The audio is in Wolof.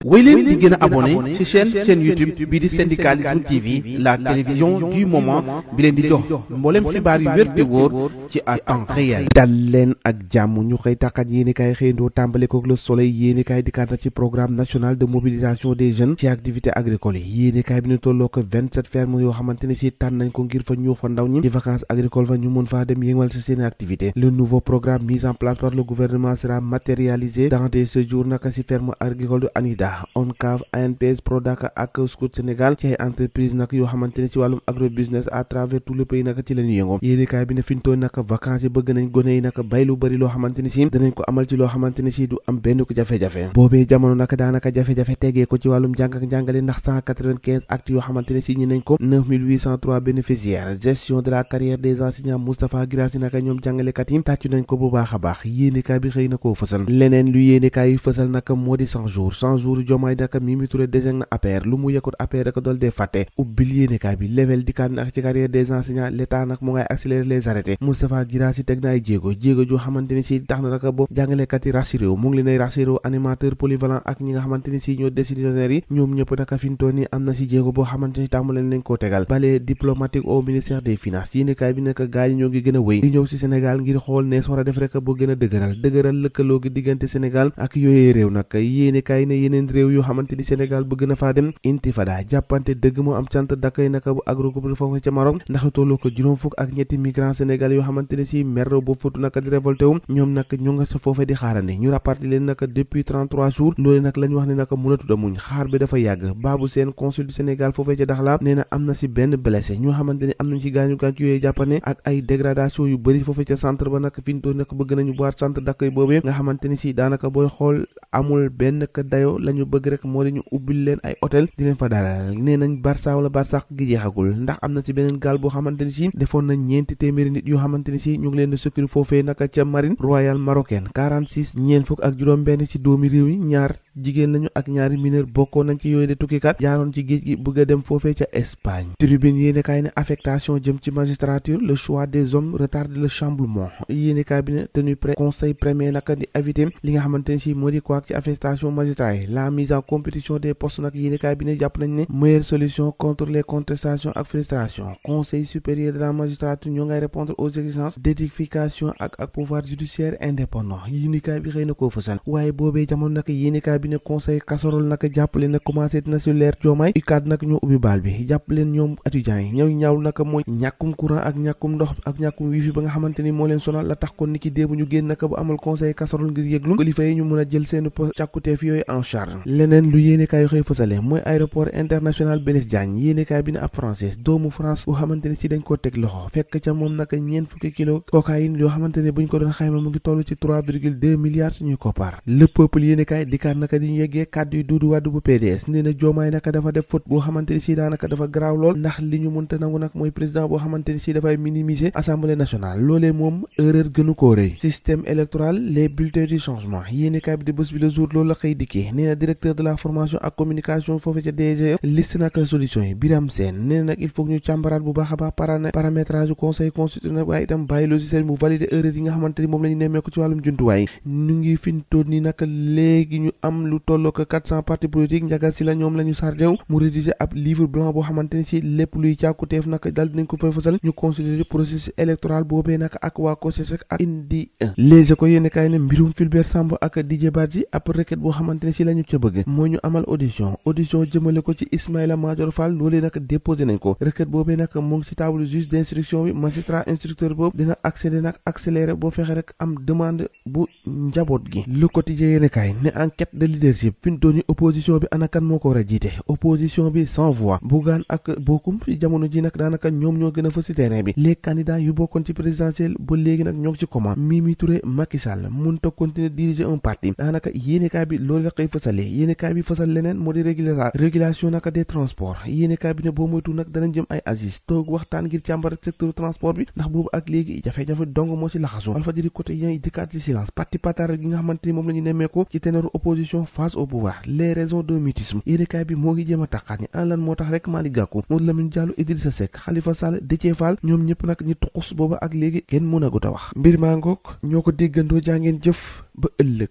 wéy leen di gën a abonné ci chaîne YouTube bii di syndicalisme TV, la télévision du moment bi leen di jox mboolem xibaar yu wér te wóor ci à temps réel. dal leen ak jàmm ñu xëy tàqat yéenekaay xëyndoo tàmbale kook Le Soleil yéenekaay dikkaat na ci programme national de mobilisation des jeunes ci activité agricole yi yéenekaay bi ñu tolloo ko 27 fermes yoo xamante ne si tànn nañ ko ngir fa ñëw fa ndaw ñi ci vacances agricoles fa ñu mën faa dem yëngal ci seen activité. Le nouveau programme mis en place par le gouvernement sera matérialisé dans des séjours naka ci ferme agricole de Anida, ONCAV, ANPS, Prodac ak Scout Sénégal ci ay entreprise nag yoo xamante ne ci wàllum agrobusiness à travers tout le pays naka ci la ñu yëngoo. yéenekaay bi ne fintoon naka vacances yi bëgg nañ gone yi naka bay lu bëri loo xamante ne si danañ ko amal ci loo xamante ne si du am benn ko jafe-jafe. boobee jamono naka daanaka jafe-jafe tegee ko ci wàllum jàng ak njàngale ndax 195 actes yoo xamante ne si ñi nañ ko 9803 bénéficiaires. Gestion de la carrière des enseignants Moustapha Guirassy naka ñoom jàngalekat yi tàccu nañ ko bu baax a baax yéenekaay bi xëy na koo fësal. leneen lu yéenekaay yi fësal naka moo di 100 jours Diomaye naka Mimi Touré désigne na APR lu mu yëkkut APR rek dool dee fàtte ubbil yéenekaay bi level dikkaat na ak ci carrière des enseignants l'état nag mu ngay accélérer les arrêtés. Moustapha Guirassy teg na ay jéego ju xamante ni si tax na naka bo jàngalekat yi rassuré wu mu ngi leen ay rassuré wu animateur polyvalent ak ñi nga xamante ni si ñoo décisionnaires yi ñoom ñëpp naka fintoon ni am na si jéego boo xamante ni tàmm leen koo tegal. balai diplomatique au ministère des finances yéenekaay bi naka gaañ ñoo ngi gën a wéy di ñëw si Sénégal ngir xool nees war a def rek boo gën a dëgëral lëkkaloo gi diggante Sénégal ak yooyee réew nag yéenekaay ne yeneen réew yoo xamante ni Sénégal bëgg na faa dem intifada jàppante dëgg moo am cant dakkay naka bu agrogroupe foofu ca Maroc ndax tolloo ko juróom fukk ak ñetti migrants sénégal yoo xamante ne si mer boo futu naka di révolté wu ñoom nag ñu nga sa foofe di xaarandi ñu rapporté leen naka depuis 33 jours loolu nag la ñu wax ne naka mënatut a muñ xaar bi dafa yàgg Babou Sène consul du Sénégal foofee ca Dakhla nee na am na si benn blessé ñoo xamante ne am nañ si gaañu yooyu jàppane ak ay dégradation yu bëri foofee ca centre ba nag finto nag bëgg nañu boîte centre d'accueil boobee nga xamante ni si daanaka booy xool amul benn ka dayo la ñu bëgg rek moo di ñu ubbil leen ay hôtel di leen fa dalal nee nañ Barça wala Barsax gi jeexagul ndax am na ci beneen gaal boo xamante ni si defoon nañ ñeenti téeméeri nit yoo xamante ni si ñu ngi leen di secourir foofee naka ca marine royale marocaine 46 ñeent fukk ak juróom benn ci doomi réew yi ñaar jigéen lañu ak ñaari mineur bokkoon nañ ci yooyu de tukkikat jaaroon ci géej gi bëgg a dem foofee ca Espagne. Tribune yéenekaay ne affectation jëm ci magistrature le choix des hommes retarde le chamboulement yéenekaay bi ne tenu prêt conseil premier naka di invité li nga xamante ne si moo di quoi ci affectation magistrat yi la mise en compétition des postes nag yéenekaay bi ne jàpp nañ ne meilleure solution contre les contestations ak frustration conseil supérieur de la magistrature ñoo ngay répondre aux exigences d'édification ak pouvoir judiciaire indépendant yéenekaay bi xëy na koo fësal waaye boobee jamono nag yéenekaay bi ne conseil casserole nag jàppale nag commencé na sur leer Diomaye UCAD nag ñoo ubbi baal bi jàppaleen ñoom étudiants yi ñëw ñaawlu nag mooy ñàkkum courant ak ñàkkum ndox ak ñàkkum wifi ba nga xamante ni moo leen sonal la tax kon ni ki déebu ñu génn nag bu amal conseil casserole ngir yëglu kilifa yi ñu mën a jël seen càkkuteef yooyu en charge. leneen lu yéenekaay yu xëy fësale mooy aéroport international Blaise Diagne yéenekaay bi ne ab français doomu France boo xamante ni si dañ koo teg loxo fekk ca moom nag ñeent fukki kilo cocaïne yoo xamante ne buñ ko doon xayma mu ngi toll ci 3,2 milliards suñuy koppar. Le Peuple yéenekaay dikkaat naka di ñu yeggee kàddu yu Doudou Wade bu PDS nee na Diomaye naka dafa def faute boo xamante ni si daanaka dafa garaaw lool ndax li ñu mënta nangu nag mooy président boo xamante ni si dafay minimiser assemblée nationale loolee moom erreur gënu koo rëy. système électoral les bulletins du changement yéenekaay bi di bés bi le jour loolu la xëy dikkee nee na directeur de la formation ak communication foofu ca DG liste nag solution yi Biram Sène nee na nag il faut que ñu càmbaraat bu baax a baax paramétrage conseil constitutionnel waaye itam bàyyi logiciel mu valider erreur yi nga xamante ni moom la ñu nemmeeku ci wàllum jumtuwaay ñu ngi fintoon ni nag léegi ñu am lu tolloo ko 400 partis politiques njagal si la ñoom la ñu chargé wu mu rédiger ab livre blanc boo xamante ni si lépp luy càkkuteef nag daal dinañ ko fay fasal ñu considérer processus électoral boobee nag ak waa COSESEC ak indi les ko yéene kaay ne mbirum Fulbert Sambou ak Didier Badji ab requête boo xamante ne si la ñu ca bëgg mooy ñu amal audition jëmale ko ci Ismaïla Madior Fall loolee nag déposé nañ ko requête boobee nag mu ngi ci table juge d'instruction bi magistrat instructeur boobu dina accéder nag accéléré boo fexe rek am demande bu njaboot gi. Le Quotidien yéene kaay ne enquête de leadership fi mu doon opposition bi ana kan moo ko war a jiite opposition bi sans voix Bougane ak Bokum ci jamono ji nag daanaka ñoom ñoo gën a fës ci terrain bi les candidats yu bokkoon ci présidentielle ba léegi nag ñoo ngi ci comment Mimi Touré Macky Sall mënut a continuer diriger un parti daanaka yéenekaay bi loolu la koy fësale yéenekaay bi fësal leneen moo di régulation naka des transports yéenekaay bi ne boo moytu nag danañ jëm ay assises toog waxtaan ngir càmbar secteur transport bi ndax boobu ak léegi jafe-jafe dong moo ci laxasu Walfadjri Quotidien yi dikkaat ci silence parti patar gi nga xamante ni moom la ñu nemmeeku ci ténor opposition face au pouvoir les raisons d'un mutisme yéenekaay bi moo ngi jéem a taxaat ni an lan moo tax rek Malick Gakou Mamadou Lamine Diallo Idrissa Seck Khalifa Sall Déthié Fall ñoom ñëpp nag ñi tuqus booba ak léegi kenn mën a gut a wax mbir maa ngoog ñoo ko déggandoo jàngeen jëf ba ëllëg